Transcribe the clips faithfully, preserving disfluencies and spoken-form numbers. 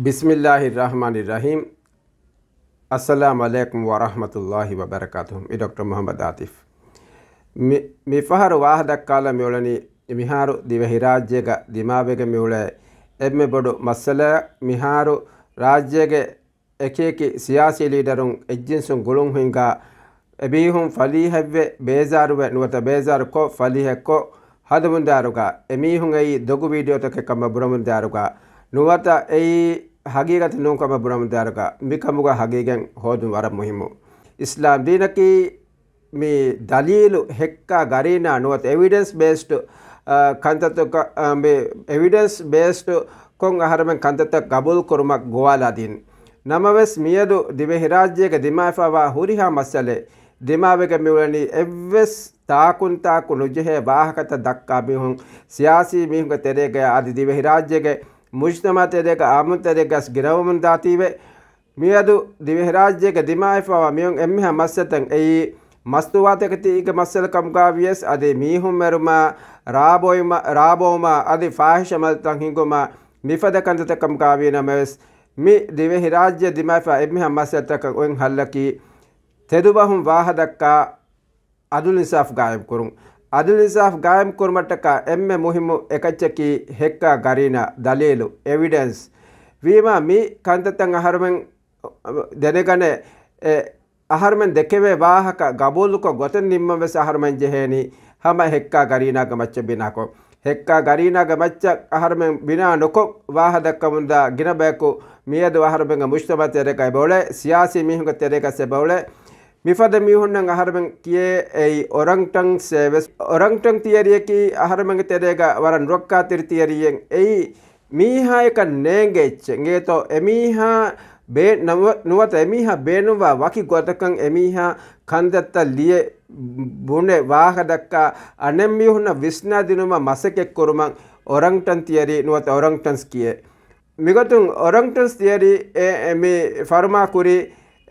ބިސްމިއްލާހި ރަޙްމާނި ރަޙީމް. އައްސަލާމު ޢަލައިކުމް ވަރަޙްމަތުﷲި ވަބަރަކާތުހު. މި ޑޮކްޓަރ މުޙައްމަދު އާތިފް. މި، މި ފަހަރު ވާހަ ދައްކާލަން މިއުޅެނީ، މިހާރު ދިވެހިރާއްޖޭގަ ދިމާވެގެން މިއުޅޭ އެންމެ ބޮޑު މައްސަލައެއް. މިހާރު ރާއްޖޭގެ އެކިއެކި ސިޔާސީ ލީޑަރުން އެއްޖިންސުން ގުޅުން ހިންގާ، އެމީހުން ފަލީހެއްވެ ބޭޒާރުވެ ނުވަތަ ބޭޒާރުކޮށް ފަލީހެއްކޮށް ހަދަމުންދާއިރުގަ، އެމީހުން އެއީ ދޮގު ވީޑިއޯތަކެއް ކަމަށް ބުނަމުންދާއިރުގަ، ނުވަތަ އެއީ ހަގީގަތެއް ނޫން ކަމަށް ބުނަމުންދާއިރުގަ، މިކަމުގަ ހަގީގަތް ހޯދުން ވަރަށް މުހިއްމު. އިސްލާމް ދީނަކީ މި ދަލީލު ހެއްކާ ގަރީނާ ނުވަތަ އެވިޑެންސް ބޭސްޑް، އާ، ކަންތައްތަކަށް، އާ، މި އެވިޑެންސް ބޭސްޑް ކޮށް އަހަރެމެން ކަންތައްތައް ގަބޫލު ކުރުމަށް ގޮވާލާ ދީން. ނަމަވެސް، މިއަދު ދިވެހިރާއްޖޭގަ ދިމާވެފައިވާ ހުރިހާ މައްސަލައެއް ދިމާވެގެން މިއުޅެނީ އެއްވެސް ތާކުންތާކު ނުޖެހޭ ވާހަކަތައް ދައްކާ މީހުން ސިޔާސީ މީހުންގެ ތެރޭގަ އަދި ދިވެހިރާއްޖޭގެ މުޖްތަމަޢު ތެރޭގަ އާއްމު ތެރޭގަސް ގިނަވަމުން ދާތީވެ. މިއަދު ދިވެހިރާއްޖޭގެ ދިމާވެފައިވާ މިއޮން އެންމެހާ މައްސަލަތައް އެއީ، މަސްތުވާތަކެތީގެ މައްސަލަ ކަމުގަ ވިޔަސް އަދި މީހުން މެރުމާ، ރާބޮއިމަ-، ރާބޮވުމާ އަދި ފާހިޝް ޢަމަލުތައް ހިނގުމާ މިފަދަ ކަންތައްތައް ކަމުގަ ވީ ނަމަވެސް، މި ދިވެހިރާއްޖެ ދިމާވެފަ އެންމެހާ މައްސަލަތަކަށް އޮތް ހައްލަކީ، ތެދުބަހުން ވާހަ ދައްކާ، އަދުލު އިންސާފް ގާއިމް ކުރުން. އަދުލު އިންސާފް ގާއިމް ކުރުމަށްޓަކާ އެންމެ މުހިއްމު އެކައްޗަކީ ހެއްކާ ގަރީނާ، ދަލީލު، އެވިޑެންސް. ވީމާ މި ކަންތައްތައް އަހަރުމެން ދެނެގަނެ، އެ، އަހަރުމެން ދެކެވޭ ވާހަކަ ގަބޫލުކޮށް ގޮތެއް ނިންމަން ވެސް އަހަރުމެން ޖެހޭނީ ހަމަ ހެއްކާ ގަރީނާގެ މައްޗަށް ބިނާކޮށް. ހެއްކާ ގަރީނާގެ މައްޗަށް އަހަރުމެން ބިނާ ނުކޮށް ވާހަ ދައްކަމުންދާ ގިނަ ބަޔަކު މިއަދު އަހަރުމެންގެ މުޖްތަމަޢު ތެރޭގަ އެބައުޅޭ، ސިޔާސީ މީހުންގެ ތެރޭގަސް އެބައުޅޭ. މިފަދަ މީހުންނަށް އަހަރުމެން ކިޔޭ އެއީ އޮރަންގްޓަންސް އޭވެސް. އޮރަންގްޓަން ތިއަރީއަކީ އަހަރުމެންގެ ތެރޭގަ ވަރަށް ނުރައްކާތެރި ތިއަރީއެއް. އެއީ މީހާޔަކަށް ނޭނގޭ އެއްޗެއް. އިނގޭތޯ އެމީހާ ބޭ-، ނަމަ-، ނުވަތަ އެމީހާ ބޭނުންވާ ވަކި ގޮތަކަށް އެމީހާ ކަންތައްތައް ލިޔެ ބުނެ ވާހަކަ ދައްކާ އަނެއް މީހުންނަށް ވިސްނާދިނުމަށް މަސައްކަތް ކުރުމަށް އޮރަންގްޓަން ތިއަރީ ނުވަތަ އޮރަންގްޓަންސް ކިޔޭ. މިގޮތުން އޮރަންގްޓަންސް ތިއަރީ އެ، އެ، މި ފަރުމާ ކުރީ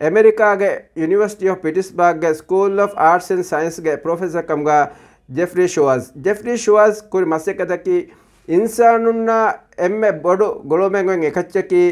އެމެރިކާގެ ޔުނިވަރސިޓީ އޮފް ޕިޓިސްބާގްގެ ސްކޫލް އޮފް އާޓްސް އެންޑް ސައިންސްގެ ޕްރޮފެސަރ ކަމުގަ ޖެފްރީ ޝުވާޒް. ޖެފްރީ ޝުވާޒް ކުރި މަސައްކަތަކީ އިންސާނުންނާ އެންމެ ބޮޑު ގުޅުމެއް އޮތް އެކައްޗަކީ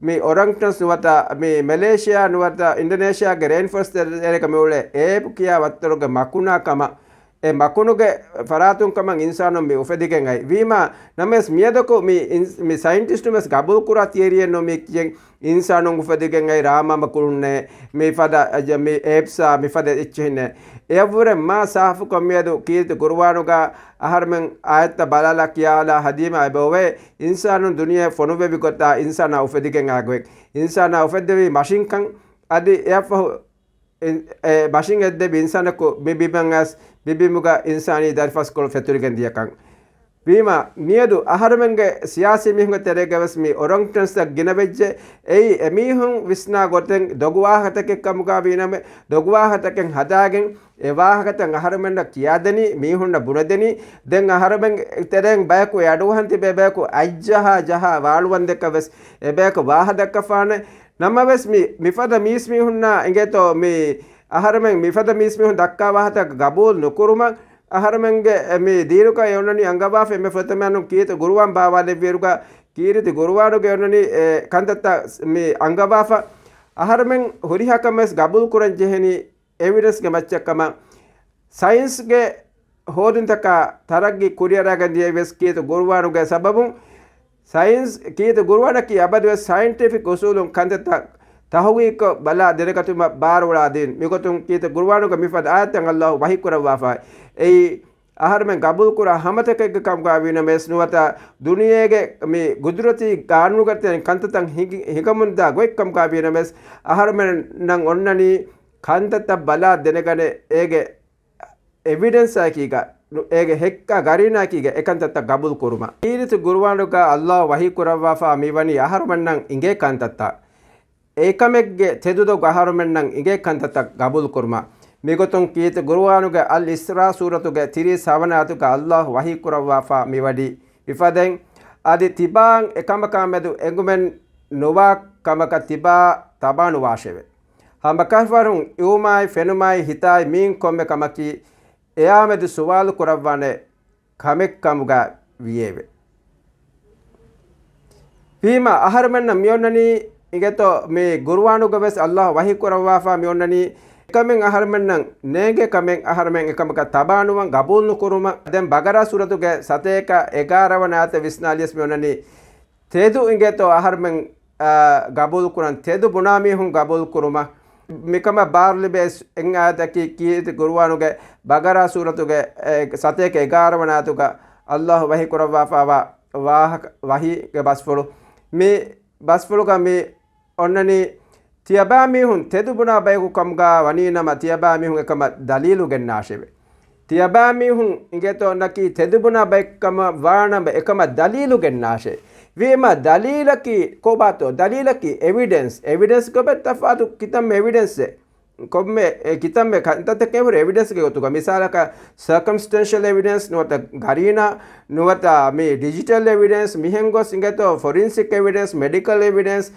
މި އޮރަންގްޓަންސް ނުވަތަ މި މެލޭޝިޔާ ނުވަތަ އިންޑޮނޭޝިޔާގެ ރެއިންފޯރެސްޓް ތެރޭގަ މިއުޅޭ އޭޕް ކިޔާ ވައްތަރުގެ މަކުނާ ކަމަށް އެ މަކުނުގެ ފަރާތުން ކަމަށް އިންސާނުން މި އުފެދިގެން އައި. ވީމާ ނަމަވެސް މިއަދަކު މި އިން-، މި ސައިންޓިސްޓުން ވެސް ގަބޫލު ކުރާ ތިއަރީއެއް ނޫން މި ކިޔަން އިންސާނުން އުފެދިގެން އައި ރާމާ މަކުނުންނޭ، މި ފަދަ އަ، ޖަ-، މި އޭޕްސާ މި ފަދަ އެއްޗެހިންނޭ. އެއަށްވުރެ މާ ސާފުކޮށް މިއަދު ކީރިތި ގުރުއާނުގަ އަހަރުމެން އާޔަތްތައް ބަލާލާ ކިޔާލާ ހަދީމާ އެބައޮވޭ، އިންސާނުން ދުނިޔެ ފޮނުއްވެވި ގޮތާ އިންސާނާ އުފެދިގެން އާ ގޮތް. އިންސާނާ އުފެއްދެވީ މަށިންކަން އަދި އެއަށްފަހު އިން-، އެ މަށިން އެއްދެވި އިންސާނަކު މި ބިމަށް އައިސް މި ބިމުގަ އިންސާނީ ދަރިފަސްކޮޅު ފެތުރިގެން ދިޔަކަން. ވީމާ، މިއަދު އަހަރުމެންގެ ސިޔާސީ މީހުންގެ ތެރޭގަވެސް މި އޮރަންގްޓަންސްތައް ގިނަވެއްޖެ. އެއީ އެމީހުން ވިސްނާ ގޮތެއް ދޮގު ވާހަކަތަކެއް ކަމުގަ ވީނަމަ، ދޮގު ވާހަކަތަކެއް ހަދާގެން އެ ވާހަކަތައް އަހަރުމެންނަށް ކިޔާދެނީ، މީހުންނަށް ބުނެދެނީ. ދެން އަހަރުމެން ތެރެއިން ބަޔަކު އެ އަޑުއަހަން ތިބޭ ބަޔަކު އަތްޖަހާ ޖަހާ ވާޅުވަންދެއްކަ ވެސް އެބަޔަކު ވާހަ ދައްކަފާނެ. ނަމަވެސް މި، މިފަދަ މީސްމީހުންނާ އިނގޭތޯ މި އަހަރުމެން މިފަދަ މީސްމީހުން ދައްކާ ވާހަކަތައް ގަބޫލު ނުކުރުމަށް އަހަރުމެންގެ މި ދީނުގައި އޮންނަނީ އަންގަވާފަ އެންމެ ފުރަތަމައިނުން ކީރިތި ގުރުއާން ބާވާލެއްވިއިރުގަ ކީރިތި ގުރުއާނުގައި އޮންނަނީ އެ ކަންތައްތައް މި އަންގަވާފަ. އަހަރުމެން ހުރިހާ ކަމެއް ވެސް ގަބޫލު ކުރަން ޖެހެނީ އެވިޑެންސްގެ މައްޗަށް ކަމަށް. ސައިންސްގެ ހޯދުންތަކާ ތަރައްގީ ކުރިއަރާގެން ދިޔައީ ވެސް ކީރިތި ގުރުއާނުގެ ސަބަބުން. ސައިންސް، ކީރިތި ގުރުއާނަކީ އަބަދުވެސް ސައިންޓިފިކް އުސޫލުން ކަންތައްތައް ތަހުގީގުކޮށް ބަލާ ދެނެގަތުމަށް ބާރުއަޅާ ދީން. މިގޮތުން ކީރިތި ގުރުއާނުގެ މިފަދަ އާޔަތްތައް ﷲ ވަޙީ ކުރައްވާފަ. އެއީ އަހަރުމެން ގަބޫލުކުރާ ހަމަތަކެއްގެ ކަމުގަ ވީނަމަވެސް ނުވަތަ ދުނިޔޭގެ މި ގުދުރަތީ ގާނޫނުގައި ތިބެން ކަންތައްތައް ހިނގި-، ހިނގަމުންދާ ގޮތް ކަމުގަ ވީނަމަވެސް އަހަރުމެންނަށް އޮންނަނީ ކަންތައްތައް ބަލާ ދެނެގަނެ އޭގެ އެވިޑެންސާއެކީގަ، ނު-، އޭގެ ހެއްކާ ގަރީނާއެކީގަ އެކަންތައްތައް ގަބޫލު ކުރުމަށް. ކީރިތި ގުރުއާނުގަ ﷲ ވަޙީ ކުރައްވާފަ މިވަނީ އަހަރުމެންނަށް އިނގޭ ކަންތައްތައް. އެކަމެއްގެ ތެދު ދޮގު އަހަރުމެންނަށް އިނގޭ ކަންތައްތައް ގަބޫލު ކުރުމަށް. މިގޮތުން ކީރިތި ގުރުއާނުގެ އަލް އިސްރާ ސޫރަތުގެ ތިރީސް ހަވަނަ އާޔަތުގަ ﷲ ވަޙީ ކުރައްވާފަ މިވަނީ މިފަދައިން. އަދި ތިބާއަށް އެކަމަކާމެދު އެނގުމެއް ނުވާ ކަމަކަށް ތިބާ ތަބާނުވާށެވެ. ހަމަކަށަވަރުން އިވުމާއި ފެނުމާއި ހިތާއި މިއިން ކޮންމެ ކަމަކީ އެއާމެދު ސުވާލު ކުރައްވާނެ ކަމެއްކަމުގަ ވިއެވެ. ވީމާ އަހަރުމެންނަށް މިއޮންނަނީ އިނގޭތޯ މި ގުރުއާނުގަވެސް އައްލާހު ވަޙީ ކުރައްވާފާ މިއޮންނަނީ އެކަމެއް އަހަރުމެންނަށް ނޭނގޭ ކަމެއް އަހަރުމެން އެކަމަކަށް ތަބާނުވަން ގަބޫލުނުކުރުމަށް. ދެން ބަގަރާ ސޫރަތުގެ ސަތޭކަ އެގާރަ ވަނަ އާޔަތަށް ވިސްނާލިޔަސް މިއޮންނަނީ ތެދު އިނގޭތޯ އަހަރުމެން، އާ، ގަބޫލުކުރަން، ތެދު ބުނާ މީހުން ގަބޫލުކުރުމަށް. މިކަމަށް ބާރުލިބޭ އެއް އާޔަތަކީ ކީރިތި ގުރުއާނުގެ ބަގަރާ ސޫރަތުގެ، އެ، ސަތޭކަ އެގާރަ ވަނަ އާޔަތުގަ އައްލާހު ވަޙީ ކުރައްވާފާވާ ވާހަކަ، ވަޙީގެ ބަސްފުޅު. މި ބަސްފުޅުގަ މި އޮންނަނީ ތިޔަބައިމީހުން ތެދުބުނާ ބަޔަކު ކަމުގަ ވަނީނަމަ، ތިޔަބައިމީހުން އެކަމަށް ދަލީލު ގެންނާށެވެ. ތިޔަބައިމީހުން އިނގޭތޯ އޮންނަކީ ތެދުބުނާ ބައެއް ކަމަށް ވާނަމަ، އެކަމަށް ދަލީލު ގެންނާށޭ. ވީމާ ދަލީލަކީ ކޮބާތޯ؟ ދަލީލަކީ އެވިޑެންސް. އެވިޑެންސް ގޮބެއް ތަފާތު ކިތަންމެ އެވިޑެންސެއް. ކޮންމެ، އެ، ކިތަންމެ ކަންތައްތަކެއް ހުރި އެވިޑެންސްގެ ގޮތުގަ، މިސާލަކަށް ސަރކަމްސްޓެންޝަލް އެވިޑެންސް ނުވަތަ ގަރީނާ ނުވަތަ މި ޑިޖިޓަލް އެވިޑެންސް، މިހެން ގޮސް އިނގޭތޯ ފޮރިންސިކް އެވިޑެންސް، މެޑިކަލް އެވިޑެންސް،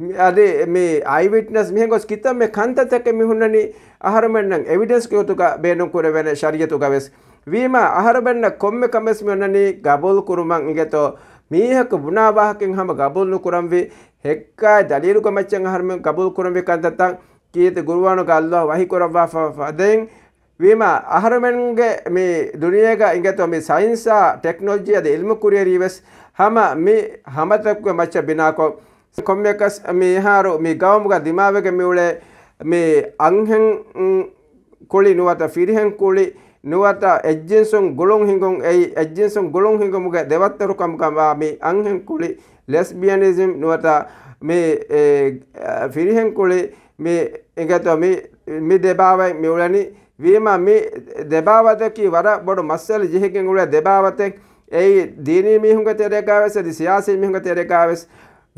މި-، އަދި މި އައި ވިޓްނަސް، މިހެން ގޮސް ކިތަންމެ ކަންތައްތަކެއް މި ހުންނަނީ އަހަރުމެންނަށް އެވިޑެންސްގެ ގޮތުގަ ބޭނުން ކުރެވޭނެ ޝަރީއަތުގަވެސް. ވީމާ އަހަރުމެންނަށް ކޮންމެ ކަމެއް މި އޮންނަނީ ގަބޫލު ކުރުމަށް އިނގޭތޯ މީހަކު ބުނާ ވާހަކައިން ހަމަ ގަބޫލު ނުކުރަންވީ، ހެއްކާ ދަލީލުގެ މައްޗަށް އަހަރުމެން ގަބޫލު ކުރަންވީ ކަންތައްތައް ކީރިތި ގުރުއާނުގަ އައްލާހު ވަޙީ ކުރައްވާފަ ފަދައިން. ވީމާ އަހަރުމެންގެ މި ދުނިޔޭގަ އިނގޭތޯ މި ސައިންސާ ޓެކްނޮލޮޖީ އަދި އިލްމު ކުރިއެރީވެސް ހަމަ މި ހަމަތަކުގެ މައްޗަށް ބިނާކޮށް، ކޮންމެއަކަސް މިހާރު މި ގައުމުގަ ދިމާވެގެން މިއުޅޭ މި އަންހެން ކުޅި ނުވަތަ ފިރިހެން ކުޅި ނުވަތަ އެއްޖިންސުން ގުޅުން ހިނގުން އެއީ، އެއްޖިންސުން ގުޅުން ހިނގުމުގެ ދެވައްތަރުކަމުގަ ވާ މި އަންހެން ކުޅި، ލެސްބިއަނިޒްމް ނުވަތަ މި، އެ، އަ، ފިރިހެން ކުޅި މި އިނގޭތޯ މި، މި ދެބާވަތް މި އުޅެނީ. ވީމާ މި ދެބާވަތަކީ ވަރަށް ބޮޑު މައްސަލަ ޖެހިގެން އުޅޭ ދެބާވަތެއް. އެއީ ދީނީ މީހުންގެ ތެރޭގަވެސް އަދި ސިޔާސީ މީހުންގެ ތެރޭގަވެސް.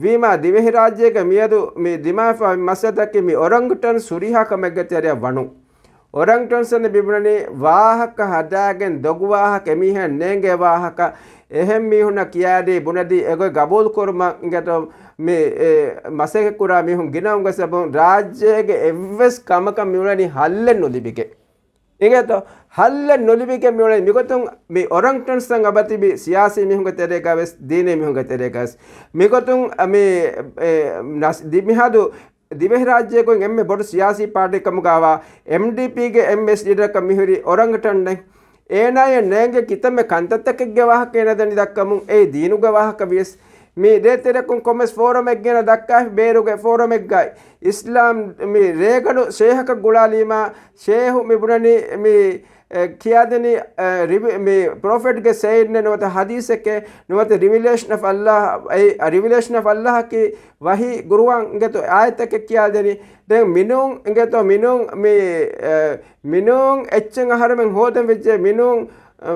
ވީމާ ދިވެހިރާއްޖޭގަ މިއަދު މި ދިމާވެފަ މައްސަލަތަކީ މި އޮރަންގުޓަން ހުރިހާ ކަމެއްގެ ތެރެއަށް ވަނު. އޮރަންގުޓަންސް މި ބުނަނީ ވާހަކަ ހަދާގެން ދޮގު ވާހަކަ، އެމީހަށް ނޭނގޭ ވާހަކަ، އެހެން މީހުންނަށް ކިޔާދީ ބުނެދީ އެގޮތް ގަބޫލު ކުރުމަށް އިނގޭތޯ މި، އެ، މަސައްކަތް ކުރާ މީހުން ގިނަވުމުގެ ސަބަބުން ރާއްޖޭގެ އެއްވެސް ކަމަކަށް މިއުޅެނީ ހައްލެއް ނުލިބިގެން. އިނގޭތޯ ހައްލެއް ނުލިބިގެން މިއުޅެނީ. މިގޮތުން މި އޮރަންގުޓަންސް އަބަދު ތިބީ ސިޔާސީ މީހުންގެ ތެރޭގަވެސް ދީނީ މީހުންގެ ތެރޭގަވެސް. މިގޮތުން މި، އެ، ނަސް-، ދި-، މިހާދު ދިވެހިރާއްޖޭގައި އެންމެ ބޮޑު ސިޔާސީ ޕާޓީ ކަމުގައިވާ އެމްޑީޕީގެ އެމްއެސް ލީޑަރަކަށް މިހުރި އޮރަންގުޓަން ދެން. އޭނާޔަށް ނޭނގޭ ކިތަންމެ ކަންތައްތަކެއްގެ ވާހަކަ އޭނާ ދަނީ ދައްކަމުން. އެއީ ދީނުގެ ވާހަކަ ވިޔަސް. މި ދޭތެރެކުން ކޮންމެސް ފޯރަމެއްގެ އޭނާ ދައްކާފި ބޭރުގެ ފޯރަމެއްގައި އިސްލާމް މި ރޭގަނޑު ޝޭހަކަށް ގުޅާލީމާ، ޝޭހު މި ބުނަނީ މި އެ، ކިޔާދެނީ، އެ، ރިވި-، މި ޕްރޮފެޓްގެ ސެއިންނެއް ނުވަތަ ޙަދީޘެކޭ ނުވަތަ ރިވިލޭޝަން އޮފް އައްލާހް، އެ، ރިވިލޭޝަން އޮފް އައްލާހަކީ ވަޙީ ގުރުއާން އިނގޭތޯ އާޔަތަކެއް ކިޔާދެނީ. ދެން މިނޫން އިނގޭތޯ މިނޫން މި، އެ، މިނޫން އެއްޗެއް އަހަރުމެން ހޯދަން ވެއްޖެ މިނޫން، އެ،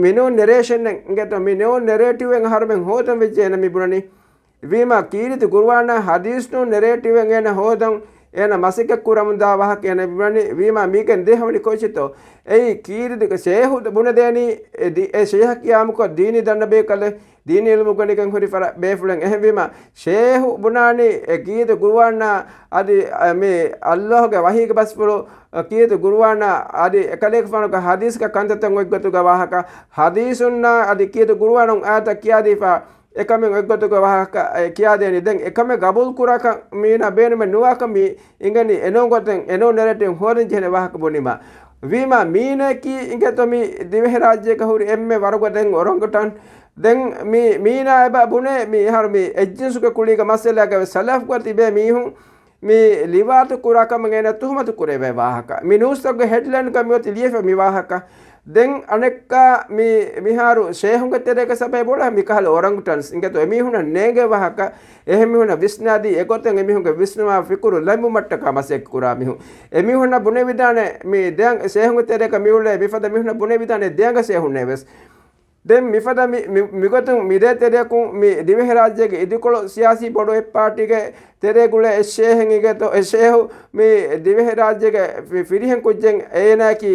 މިނޫން ނެރޭޝަންއެއް އިނގޭތޯ މިނޫން ނެރޭޓިވްއެއް އަހަރުމެން ހޯދަން ވެއްޖެ އޭނަ މި ބުނަނީ. ވީމާ ކީރިތި ގުރުއާނާ ޙަދީޘް ނޫން ނެރޭޓިވެއް އޭނަ ހޯދަން އޭނަ މަސައްކަތް ކުރަމުންދާ ވާހަކަ އޭނަ ބުނަނީ. ވީމާ މީގެން ދޭހަވަނީ ކޯޗެއްތޯ؟ އެއީ ކީރިތި ޝޭހު ބުނެދޭނީ އެ ދި-، އެ ޝޭހަށް ކިޔާމުކޮށް ދީނީ ދަންނަބޭކަލެއް ދީނީ އިލްމު ގަނެގެން ހުރި ފަރަ-، ބޭފުޅެއް. އެހެންވީމާ ޝޭހު ބުނާނީ އެ ކީރިތި ގުރުއާނާ އަދި، އަ، މި އައްލާހުގެ ވަޙީގެ ބަސްފުޅު، އަ، ކީރިތި ގުރުއާނާ އަދި އެކަލޭގެފާނުގެ ޙަދީޘްގެ ކަންތައްތައް އޮތްގޮތުގެ ވާހަކަ. ޙަދީޘުންނާ އަދި ކީރިތި ގުރުއާނުން އާޔަތަށް ކިޔާދީފާ އެކަމެއް އޮތްގޮތުގެ ވާހަކަ، އެ، ކިޔާދޭނީ. ދެން އެކަމެއް ގަބޫލު ކުރާކަށް މީނާ ބޭނުމެއް ނުވާކަށް މި އިނގެނީ. އެނޫން ގޮތެއް، އެނޫން ނެރޭޓިވް ހޯދަން ޖެހޭނެ ވާހަކަ ބުނީމާ. ވީމާ މީނައަކީ އިނގޭތޯ މި ދިވެހިރާއްޖޭގަ ހުރި އެންމެ ވަރުގަދަ ދެން އޮރަންގުޓަން. ދެން މި މީނާ އެބަ ބުނޭ މި އަހަރު މި އެއްޖިންސުގެ ކުޅީގެ މައްސަލާގަވެސް ސަލަފްގަ ތިބޭ މީހުން މި ލިވާތު ކުރާ ކަމަށް އޭނަ ތުހުމަތު ކުރެވޭ ވާހަކަ. މި ނޫސްތަކުގެ ހެޑްލައިންގަ މިއޮތީ ލިޔެފަ މި ވާހަކަ. ދެން އަނެއްކާ މި މިހާރު ޝޭހުންގެ ތެރޭގަ ސަބަބެއް ބޮޑަށް މިކަހަލަ އޮރަންގުޓަންސް އިނގޭތޯ އެމީހުނަށް ނޭނގޭ ވާހަކަ، އެހެން މީހުނަށް ވިސްނާދީ އެގޮތަށް އެމީހުންގެ ވިސްނުމާ ފިކުރު ލެނބުމަށްޓަކާ މަސައްކަތް ކުރާ މީހުން. އެމީހުންނަށް ބުނެވިދާނެ މި ދެއަން ޝޭހުންގެ ތެރޭގަ މިއުޅޭ މިފަދަ މީހުންނަށް ބުނެވިދާނެ ދެއަނގަ ޝޭހުންނޭވެސް. ދެން މިފަދަ މި، މި، މިގޮތުން މި ދޭތެރެއަކުން މި ދިވެހިރާއްޖޭގެ އިދިކޮޅު ސިޔާސީ ބޮޑު އެއްޕާޓީގެ ތެރޭގުޅޭ އެއްޝޭހެއް އިނގޭތޯ، އެއްޝޭހު މި ދިވެހިރާއްޖޭގެ ފި، ފިރިހެން ކުއްޖެއް އޭނާއަކީ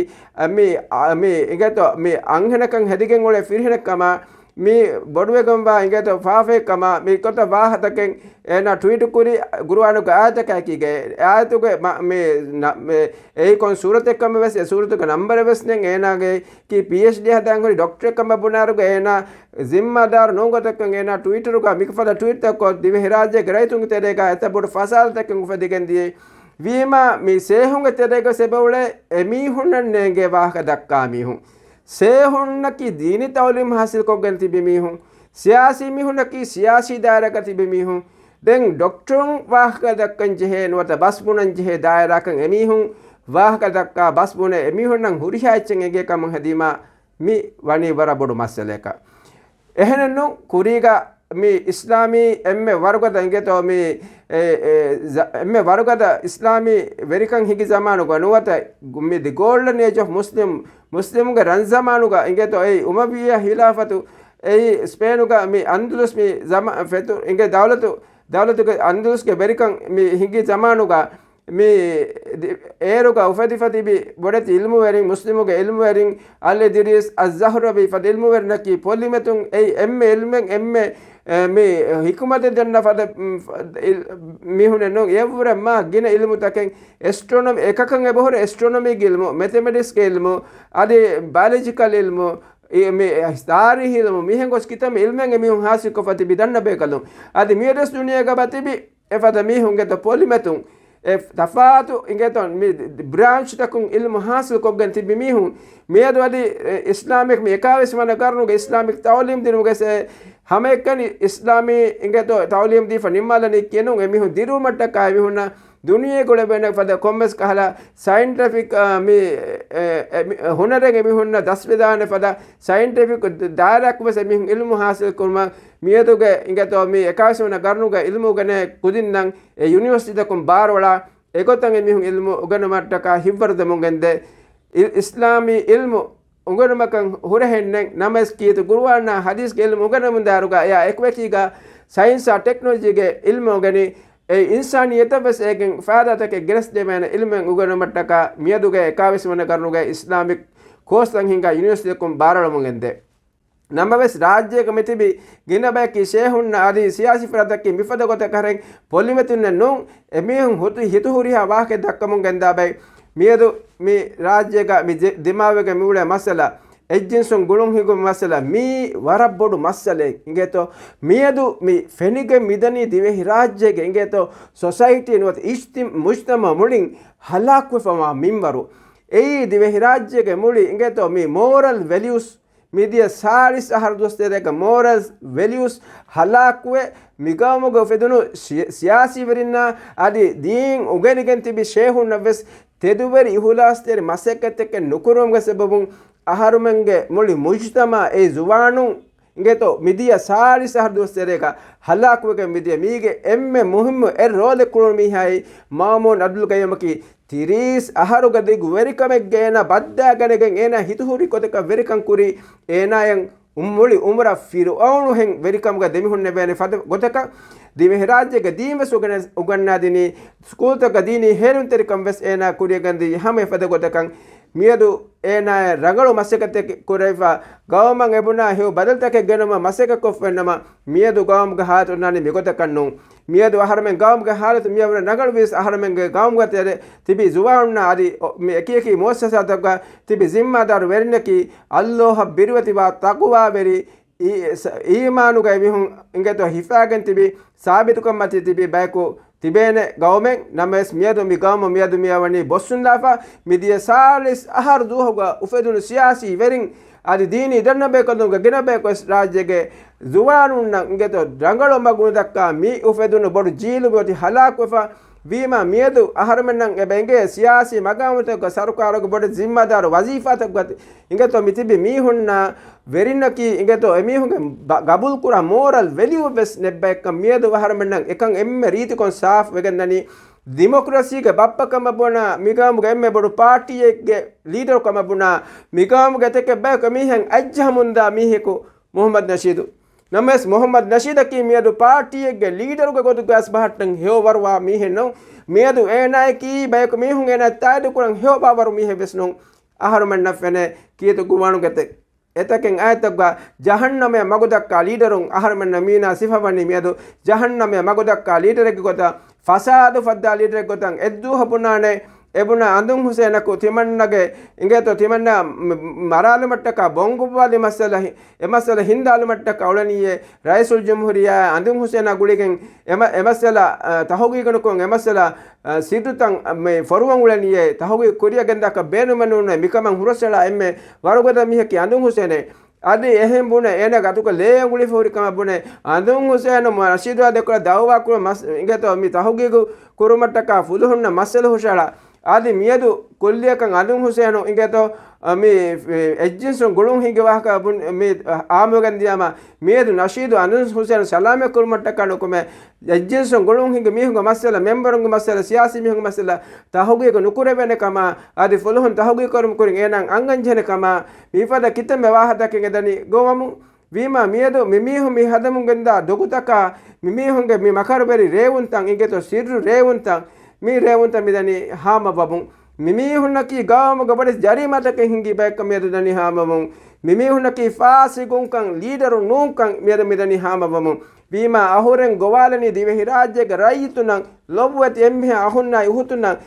މި، އަ، މި އިނގޭތޯ މި އަންހެނަކަށް ހެދިގެން އުޅޭ ފިރިހެނެއް ކަމަށް މި ބޮޑުވެގެންވާ އިނގޭތޯ ފާފައެއްކަމާ، މި ކޮތަށް ވާހަކަ ދައްކަން އޭނާ ޓްވީޓު ކުރި ގުރުއާނުގެ އާޔަތަކާއެކީގަ، އާޔަތުގެ މަ-، މި ނަ-، މި އެއީ ކޮން ސޫރަތެއްކަމެއް ވެސް، އެ ސޫރަތުގެ ނަންބަރެއް ވެސް ނެތް. އޭނާގެ ކީ ޕީއެޗްޑީ ހަދާން ހުރި ޑޮކްޓަރެއް ކަމަށް ބުނާއިރުގަ އޭނާ ޒިންމާދާރު ނޫން ގޮތަކަށް އޭނާ ޓްވީޓަރުގަ މިފަދަ ޓްވީޓްތައް ކޮށް، ދިވެހިރާއްޖޭގެ ރައްޔިތުންގެ ތެރޭގަ އެތައް ބޮޑު ފަސާދަތަކެއް އުފެދިގެން ދިޔައީ. ވީމާ، މި ސޭހުންގެ ތެރޭގަ އެބައުޅޭ އެމީހުންނަށް ނޭނގޭ ވާހަކަ ދައްކާ މީހުން. ސޭހުންނަކީ ދީނީ ތައުލީމް ހާސިލްކޮށްގެން ތިބި މީހުން. ސިޔާސީ މީހުންނަކީ ސިޔާސީ ދާއިރާގަ ތިބި މީހުން. ދެން ޑޮކްޓަރުން ވާހަކަ ދައްކަން ޖެހޭ ނުވަތަ ބަސް ބުނަން ޖެހޭ ދާއިރާކަށް އެމީހުން ވާހަކަ ދައްކާ ބަސް ބުނެ އެމީހުންނަށް ހުރިހާ އެއްޗެއް އެނގޭ ކަމުން ހެދީމާ މި ވަނީ ވަރަށް ބޮޑު މައްސަލައަކަށް. އެހެނެއްނު ކުރީގަ މި އިސްލާމީ އެންމެ ވަރުގަދަ އިނގޭތޯ މި، އެ، އެ، ޒަ-، އެންމެ ވަރުގަދަ އިސްލާމީ ވެރިކަން ހިނގި ޒަމާނުގަ ނުވަތަ މި ދި ގޯލްޑަން އޭޖް އޮފް މުސްލިމް، މުސްލިމުގެ ރަންޒަމާނުގަ އިނގޭތޯ އެއީ އުމަވިއްޔާ ހިލާފަތު، އެއީ ސްޕޭނުގަ މި އަންދުލުސް މި ޒަމާ-، ފެތު އިނގޭ ދައުލަތު، ދައުލަތުގެ އަންދުލުސްގެ ވެރިކަން މި ހިނގި ޒަމާނުގަ މި ދި-، އޭރުގަ އުފެދިފަ ތިބި ބޮޑެތި އިލްމުވެރިން، މުސްލިމުގެ އިލްމުވެރިން އަލް އިދްރީސް އައްޒަހްރަވީ ފަދަ އިލްމުވެރިންނަކީ ޕޮލިމެތުން އެއީ އެންމެ އިލްމެއް އެންމެ، އެ، މި ހިކުމަތެއް ދެންނަ ފަދަ، މް، ފަ-، އިލް-، މީހުނެއް ނޫން. އެއަށްވުރެ މާ ގިނަ އިލްމުތަކެއް އެސްޓްރޮނޮމީ، އެކަކަށް އެބަހުރި އެސްޓްރޮނޮމީގެ އިލްމު، މެތެމެޓިކްސްގެ އިލްމު، އަދި ބަޔޮލޮޖިކަލް އިލްމު، އި-، މި ތާރީހީ އިލްމު، މިހެން ގޮސް ކިތަންމެ އިލްމެއް އެމީހުން ހާސިލްކޮށްފަ ތިބި ދަންނަ ބޭކަލުން. އަދި މިއަދުވެސް ދުނިޔޭގަ ބަތިބި އެފަދަ މީހުންގެ ތޯ ޕޮލިމެތުން އެ ތަފާތު އިނގޭތޯ މި ބްރާންޗްތަކުން އިލްމު ހާސިލްކޮށްގެން ތިބި މީހުން މިއަދު އަދި، އެ، އިސްލާމިކް މި އެކާވީސް ވަނަ ގަރުނުގެ އިސްލާމިކް ތައުލީމް ދިނުމުގެ ސެ ހަމައެކަނި އިސްލާމީ އިނގޭތޯ ތައުލީމް ދީފަ ނިންމާލަނީ ކިޔެނުން އެމީހުން ދިރިއުޅުމަށްޓަކާ އެމީހުންނަށް ދުނިޔޭގަ އުޅެވޭނެ ފަދަ ކޮންމެސް ކަހަލަ ސައިންޓިފިކް، އާ، މި، އެ، އެ، މި ހުނަރެއް އެމީހުންނަށް ދަސްވެދާނެ ފަދަ ސައިންޓިފިކް ދާއިރާއަކު ވެސް އެމީހުން އިލްމު ހާސިލް ކުރުމަށް މިއަދުގެ އިނގޭތޯ މި އެކާވީސް ވަނަ ގަރުނުގެ އިލްމު އުގެނޭ ކުދިންނަށް އެ ޔުނިވަރސިޓީތަކުން ބާރުއަޅާ އެގޮތަށް އެމީހުން އިލްމު އުގެނުމަށްޓަކާ ހިތްވަރު ދެމުން ގެންދޭ. އި-، އިސްލާމީ އިލްމު އުނގެނުމަކަށް ހުރެހެންނެއް ނަމަވެސް ކީރިތި ގުރުއާނާ ހަދީސްގެ އިލްމު އުގެނެމުންދާއިރުގަ އެއާ އެކުއެކީގަ ސައިންސާ ޓެކްނޮލޮޖީގެ އިލްމު އުގެނި އެ އިންސާނިއްޔަތަށް ވެސް އޭގެން ފައިދާތަކެއް ގެނެސްދެވޭނެ އިލްމެއް އުގެނުމަށްޓަކާ މިއަދުގެ އެކާވީސް ވަނަ ގަރުނުގެ އިސްލާމިކް ކޯސްތައް ހިންގާ ޔުނިވަރސިޓީތަކުން ބާރުއަޅަމުން ގެންދޭ. ނަމަވެސް، ރާއްޖޭގަ މިތިބި ގިނަ ބަޔަކީ ޝޭހުންނަށް އަދި ސިޔާސީ ފަރާތަކީ މިފަދަ ގޮތަކަށް ހަރެން ޕޮލިމެތުންނެއް ނޫން. އެމީހުން ހުތު ހިތުހުރިހާ ވާހަކަ ދައްކަމުން ގެންދާ ބައެއް. މިއަދު މި ރާއްޖޭގަ މި ދި-، ދިމާވެގެން މިއުޅޭ މައްސަލަ، އެއްޖިންސުން ގުޅުން ހިނގުމުގެ މައްސަލަ، މީ ވަރަށް ބޮޑު މައްސަލައެއް. އިނގޭތޯ، މިއަދު މި ފެނިގެން މިދަނީ ދިވެހިރާއްޖޭގެ އިނގޭތޯ ސޮސައިޓީ ނުވަތަ އިޖްތި-، މުޖްތަމަޢު މުޅިން ހަލާކުވެފަވާ މިންވަރު. އެއީ ދިވެހިރާއްޖޭގެ މުޅި އިނގޭތޯ މި މޯރަލް ވެލިއުސް މިދިޔަ ސާޅީސް އަހަރު ދުވަސް ތެރޭގަ މޯރަލް ވެލިއުސް ހަލާކުވެ، މިގައުމުގަ އުފެދުނު ސި-، ސިޔާސީވެރިންނާ އަދި ދީން އުގެނިގެން ތިބި ޝޭހުންނަށް ވެސް ތެދުވެރި އިހުލާސްތެރި މަސައްކަތްތަކެއް ނުކުރުމުގެ ސަބަބުން އަހަރުމެންގެ މުޅި މުޖްތަމަޢު އެ ޒުވާނުން އިނގޭތޯ މިދިޔަ ސާޅީސް އަހަރު ދުވަސް ތެރޭގަ ހަލާކުވެގެން މިދިޔަ މީގެ އެންމެ މުހިއްމު އެއް ރޯލެއް ކުޅުނު މީހާއީ މާމޫން އަބްދުލް ޤައްޔޫމަކީ ތިރީސް އަހަރުގަ ދިގު ވެރިކަމެއްގެ އޭނާ ބައްދާގަނެގެން އޭނާ ހިތުހުރި ގޮތަކަށް ވެރިކަން ކުރީ އޭނާޔަށް އު-، މުޅި އުމުރަށް ފިރުޢައުނުހެން ވެރިކަމުގަ ދެމިހުންނެވޭނެ ފަދަ ގޮތަކަށް ދިވެހިރާއްޖޭގެ ދީން ވެސް އުގަނެ-، އުގަންނާދިނީ. ސްކޫލްތަކަށް ދީނީ ހޭލުންތެރިކަން ވެސް އޭނާ ކުރިއަށް ގެންދިޔަ ހަމަ އެފަދަ ގޮތަކަށް މިއަދު އޭނާޔަށް ރަނގަޅު މަސައްކަތެއް ކުރެވިފަ، ގައުމަށް އެބުނާ ހެޔޮ ބަދަލުތަކެއް ގެނުމަށް މަސައްކަތްކޮށްފައިނަމަ، މިއަދު ގައުމުގެ ހާލަތު އޮންނާނީ މިގޮތަކަށް ނޫން. މިއަދު އަހަރުމެން ގައުމުގެ ހާލަތު މިއަށްވުރެ ރަނގަޅުވިޔަސް، އަހަރުމެންގެ ގައުމުގަ ތެރެ ތިބި ޒުވާނުންނާ އަދި އޮ-، މި އެކިއެކި މުއައްސަސާތަކުގަ ތިބި ޒިންމާދާރު ވެރިންނަކީ ﷲ އަށް ބިރުވެތިވާ ތަޤުވާވެރި، އީ-، ސ-، އީމާނުގައި މީހުން އިނގޭތޯ ހިފާގެން ތިބި، ސާބިތުކަން މަތީ ތިބި ބަޔަކު ތިބޭނެ ގައުމެއް. ނަމަވެސް މިއަދު މި ގައުމު މިއަދު މިއަށް ވަނީ ބޮއްސުންލާފަ. މިދިޔަ ސާޅީސް އަހަރު ދުވަހުގަ އުފެދުނު ސިޔާސީ ވެރިން އަދި ދީނީ ދަންނަ ބޭކަލުންގެ ގިނަ ބަޔަކު ވެސް ރާއްޖޭގެ ޒުވާނުންނަށް އިނގޭތޯ ރަނގަޅު މަގު ނުދައްކާ މި އުފެދުނު ބޮޑު ޖީލު މިއޮތީ ހަލާކުވެފަ. ވީމާ މިއަދު އަހަރުމެންނަށް އެބަ އެނގޭ ސިޔާސީ މަގާމުތަކުގަ ސަރުކާރުގެ ބޮޑެތި ޒިންމާދާރު ވަޒީފާތަކުގަ އިނގޭތޯ މި ތިބި މީހުންނާ ވެރިންނަކީ އިނގޭތޯ އެމީހުންގެ ބަ-، ގަބޫލުކުރާ މޯރަލް ވެލިއު ވެސް ނެއްބައެއްކަން މިއަދު އަހަރުމެންނަށް އެކަން އެންމެ ރީތިކޮށް ސާފު ވެގެންދަނީ. ޑިމޮކްރަސީގެ ބައްޕަ ކަމަށް ބުނާ މިގައުމުގެ އެންމެ ބޮޑު ޕާޓީއެއްގެ ލީޑަރު ކަމަށް ބުނާ މިގައުމުގެ އެތަކެއް ބަޔަކު އެމީހަށް އަތްޖަހަމުންދާ މީހަކު މުޙައްމަދު ނަޝީދު. ނަމަވެސް މުޙައްމަދު ނަޝީދަކީ މިއަދު ޕާޓީއެއްގެ ލީޑަރުގެ ގޮތުގައި އަސްބަހައްޓަން ހެޔޮވަރުވާ މީހެއް ނޫން. މިއަދު އޭނާއަކީ ބަޔަކު މީހުން އޭނާ ތާއީދުކުރަން ހެޔޮވާވަރު މީހެއް ވެސް ނޫން. އަހަރުމެންނަށް ފެނޭ ކީރިތި ގުރުއާނުގެ ތެ-، އެތަކެއް އާޔަތަކުގަ ޖަހަންނަމެ މަގުދައްކާ ލީޑަރުން އަހަރުމެންނަށް މީނާ ސިފަވަނީ މިއަދު ޖަހަންނަމެ މަގުދައްކާ ލީޑަރެއްގެ ގޮތަށް، ފަސާދު ފައްދާ ލީޑަރެއްގެ ގޮތަށް އެއްދުވަހު ބުނާނެ، އެބުނާ އަނދުން ހުސޭނަކު ތިމަންނަގެ އިނގޭތޯ ތިމަންނަ މަ-، މަރާލުމަށްޓަކާ ބޮންގުއްވާލި މައްސަލަ ހި-، އެ މައްސަލަ ހިންދާލުމަށްޓަކާ އުޅެނީއޭ ރައީސުލްޖުމްހޫރިއްޔާ އަނދުން ހުސޭނާ ގުޅިގެން އެ މަ-، އެ މައްސަލަ، އަ، ތަހުގީގުނުކޮށް އެ މައްސަލަ، އަ، ސިއްރުތައް މެ ފޮރުވަން އުޅެނީއޭ ތަހުގީގު ކުރިއަށް ގެންދާކަށް ބޭނުމެއް ނޫނޭ. މިކަމަށް ހުރަސްއަޅާ އެންމެ ވަރުގަދަ މީހަކީ އަނދުން ހުސޭނޭ. އަދި އެހެން ބުނެ އޭނާގެ އަތުގަ ލޭ އުނގުޅިފަ ހުރި ކަމަށް ބުނެ އަނދުން ހުސޭނު ނަޝީދުއާ ދެކޮޅަށް ދައުވާ ކުރުމަށް މަސް-، އިނގޭތޯ މި ތަހުގީގު ކުރުމަށްޓަކާ ފުލުހުންނަށް މައްސަލަ ހުށައަޅާ. އަދި މިއަދު ކުއްލިއަކަށް އަނދުން ހުސޭނު އިނގޭތޯ، އަ، މި އެއްޖިންސުން ގުޅުން ހިނގި ވާހަކަ ބުން-، މި އާމުގަން ދިޔާމަ މިއަދު ނަޝީދު އަނދުން ހުސޭނު ސަލާމަތް ކުރުމަށްޓަކާ ނުކުމެ، އެއްޖިންސުން ގުޅުން ހިނގި މީހުންގެ މައްސަލަ، މެމްބަރުންގެ މައްސަލަ، ސިޔާސީ މީހުންގެ މައްސަލަ ތަހުގީގު ނުކުރެވޭނެ ކަމަށް، އަދި ފުލުހުން ތަހުގީގު ކުރުން ކުރިން އޭނާ އަންގަން ޖެހޭނެ ކަމަށް، މިފަދަ ކިތަންމެ ވާހަކަތަކެއް އެދަނީ ގޮވަމުން. ވީމާ މިއަދު މިމީހުން މި ހަދަމުން ގެންދާ ދޮގުތަކާ، މިމީހުންގެ މި މަކަރުވެރި ރޭވުންތައް އިނގޭތޯ ސިއްރު ރޭވުންތައް، މި ރޭވުންތައް މިދަނީ ހާމަވަމުން. މިމީހުންނަކީ ގައުމުގަ ބޮޑެތި ޖަރީމާތަކެއް ހިނގި ބަޔަކަށް މިއަދު ދަނީ ހާމަވަމުން. މިމީހުންނަކީ ފާސިގުންކަން، ލީޑަރު ނޫންކަން މިއަދު މިދަނީ ހާމަވަމުން. ވީމާ އަހުރެން ގޮވާލަނީ ދިވެހިރާއްޖޭގެ ރައްޔިތުންނަށް، ލޮބުވެތި އެންމެހާ އަޚުންނާއި އުޚުތުންނަށް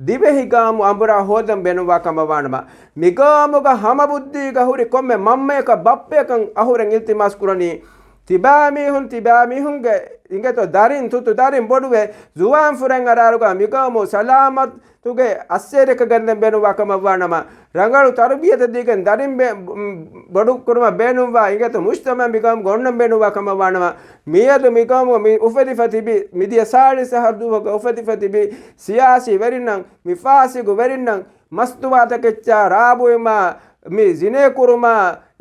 ދިވެހި ގައުމު އަނބުރާ ހޯދަން ބޭނުންވާ ކަމަށް ވާނަމަ، މިގައުމުގަ ހަމަ ބުއްދީގަ ހުރި ކޮންމެ މަންމަޔަކަށް ބައްޕަޔަކަށް އަހުރެން އިލްތިމާސް ކުރަނީ، ތިބާމީހުން، ތިބާމީހުންގެ އިނގޭތޯ ދަރިން، ތުއްތު ދަރިން ބޮޑުވެ، ޒުވާން ފުރެން އަރާރުގަ މިގައުމު ސަލާމަތުގެ އައްސޭރިއަކަށް ގެންދަން ބޭނުންވާ ކަމަށް ވާނަމަ، ރަނގަޅު ތަރުބިޔަތެއް ދީގެން ދަރިން ބެ-، ބޮޑު ކުރުމަށް ބޭނުންވާ އިނގޭތޯ މުޖްތަމަޢަށް މިގައުމުގަ އޮންނަން ބޭނުންވާ ކަމަށް ވާނަމަ، މިއަދު މިގައުމު މި އުފެދިފަ ތިބި، މިދިޔަ ސާޅީސް އަހަރު ދުވަހުގަ އުފެދިފަ ތިބި ސިޔާސީ ވެރިންނަށް، މި ފާސިގު ވެރިންނަށް، މަސްތުވާތަކެއްޗާ ރާބުއިމާ، މި ޒިނޭ ކުރުމާ،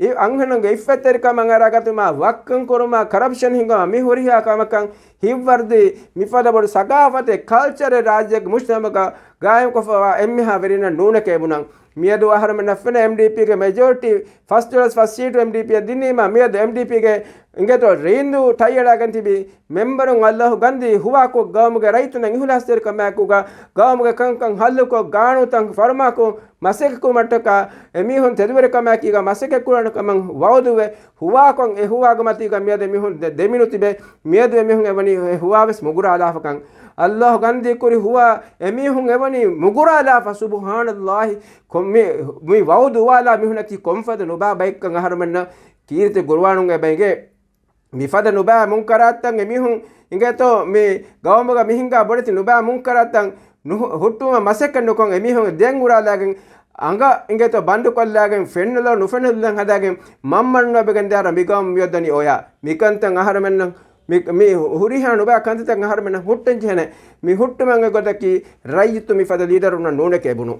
އި-، އަންހެނުންގެ އިއްފަތްތެރިކަމަށް އަރާގަތުމާ، ވައްކަން ކުރުމާ، ކަރަޕްޝަން ހިނގުމާ، މި ހުރިހާ ކަމަކަށް ހިތްވަރުދީ، މިފަދަ ބޮޑު ސަގާފަތެއް، ކަލްޗަރެއް ރާއްޖޭގެ މުޖްތަމަޢުގަ ގާއިމްކޮށްފަވާ އެންމެހާ ވެރިންނަށް ނޫނެކޭ ބުނަން. މިއަދު އަހަރުމެންނަށް ފެނޭ އެމްޑީޕީގެ މެޖޯރިޓީ، ފަސް ދޮޅަސް ފަސް ސީޓު އެމްޑީޕީއަށް ދިނީމަ، މިއަދު އެމްޑީޕީގެ އިނގޭތޯ ރީނދޫ ޓައި އަޅާގެން ތިބި މެމްބަރުން އައްލާހު ގަންދީ ހުވާކޮށް، ގައުމުގެ ރައްޔިތުންނަށް އިހުލާސްތެރިކަމާއެކުގަ، ގައުމުގެ ކަންކަން ހައްލުކޮށް، ގާނޫނުތައް ފަރުމާކޮށް، މަސައްކަތްކުރުމަށްޓަކާ އެމީހުން ތެދުވެރިކަމާއެކީގަ މަސައްކަތްކުރާނެ ކަމަށް ވައުދުވެ، ހުވާކޮށް އެ ހުވާގެ މަތީގަ މިއަދު އެމީހުން ދެ-، ދެމިނުތިބެ، މިއަދު އެމީހުން އެވަނީ އެ ހުވާވެސް މުގުރާލާފަކަން. އައްލާހު ގަންދީ ކުރި ހުވާ އެމީހުން އެވަނީ މުގުރާލާފަ، ސުބުހާނައްލާހި. ކޮން މި، މި ވައުދު އުވާލާ މީހުންނަކީ ކޮންފަދަ ނުބާ ބައެއްކަން އަހަރުމެންނަށް ކީރިތި ގުރުއާނުން އެބައިގެ. މިފަދަ ނުބާ މުންކަރާތްތައް އެމީހުން އިނގޭތޯ މި ގައުމުގަ މިހިނގާ ބޮޑެތި ނުބާ މުންކަރާތްތައް ނުހު-، ހުއްޓުވުމަށް މަސައްކަތް ނުކޮށް އެމީހުން ދެން އުރާލާގެން އަނގަ އިނގޭތޯ ބަންދުކޮށްލާގެން ފެންނަލޯ ނުފެންނަލުން ހަދާގެން މަންމަންނު އެބަގެން ދާރަ މިގައުމު މިއޮއްދަނީ އޮޔާ. މިކަންތައް އަހަރުމެންނަށް މި، މި ހުރިހާ ނުބާ ކަންތައްތައް އަހަރުމެންނަށް ހުއްޓަން ޖެހޭނެ. މި ހުއްޓުމަށް އެ ގޮތަކީ ރައްޔިތު މި ފަދަ ލީޑަރުންނަށް ނޫނެކޭ ބުނު.